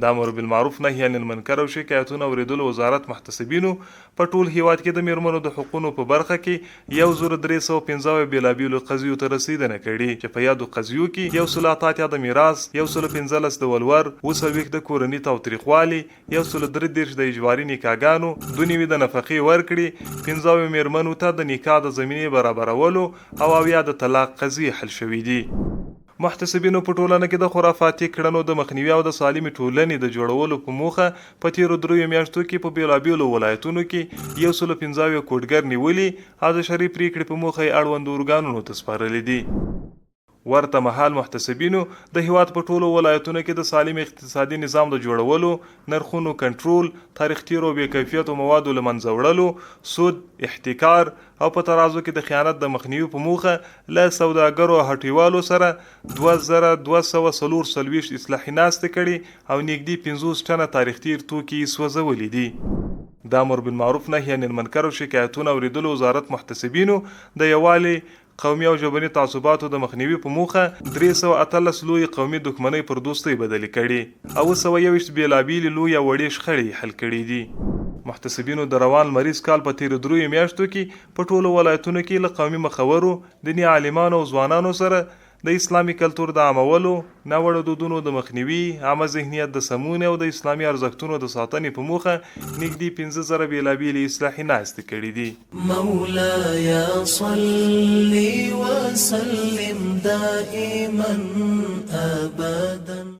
د امر بالمعروف نهی عن المنکر او شکایتونو اورېدلو وزارت محتسبینو په ټول هېواد کې د مېرمنو د حقونو په برخه کې 1375 بېلابېلو قضیو ته رسېدنه کړې چې په یادو قضیو کې 188 د میراث، 115 د ولور، 47 د کورني تاوتریخوالي، 133 د اجباري نکاحګانو، 92 د نفقې ورکړې، 75 مېرمنو ته د نکاح د زمینې برابرولو او 70 د طلاق قضیې حل شوې دي. محتسبینو په ټولنه کې د خرافاتي کړنو د مخنیوي او د سالمې ټولنې د جوړولو په موخه په تېرو دریو میاشتو کې په بېلابېلو ولایتونو کې 175 کوډګر نیولي او د شرعي پرېکړې په موخه یې اړوندو ارګانونو ته سپارلي دي. ورته مهال محتسبینو د هېواد په ټولو ولایتونو کې د سالم اقتصادي نظام د جوړولو، نرخونو کنټرول، تاریخ تېرو او بې کیفیتو موادو له منځه وړلو، سود، احتکار، او په ترازو کې د خیانت د مخنیوي په موخه له سوداګرو او هټیوالو سره 2244 اصلاحي ناستې کړې او نږدې 50 ټنه تاریخ تېر توکي یې سوځولي دي. د امر بالمعروف نهی عن المنکر او شکایتونو اورېدلو وزارت محتسبینو د یووالي، قومي او ژبني تعصباتو د مخنیوي په موخه 318 لویې قومي دښمنۍ پر دوستۍ بدلې کړې او 721 بېلابېلې لویې او وړې شخړې یې حل کړې دي. محتسبینو د روان لمریز کال په تېرو دریو میاشتو کې په ټولو ولایتونو کې له قومي مخورو، دیني عالمانو او ځوانانو سره د اسلامي کلتور د عامولو، ناوړه دودونو د مخنیوي، عامه ذهنیت د سمونې او د اسلامي ارزښتونو د ساتنې په موخه نږدې 5000 بېلابېلې اصلاحي ناستې کړې دي. مولاي صل وسلم دائما ابدا.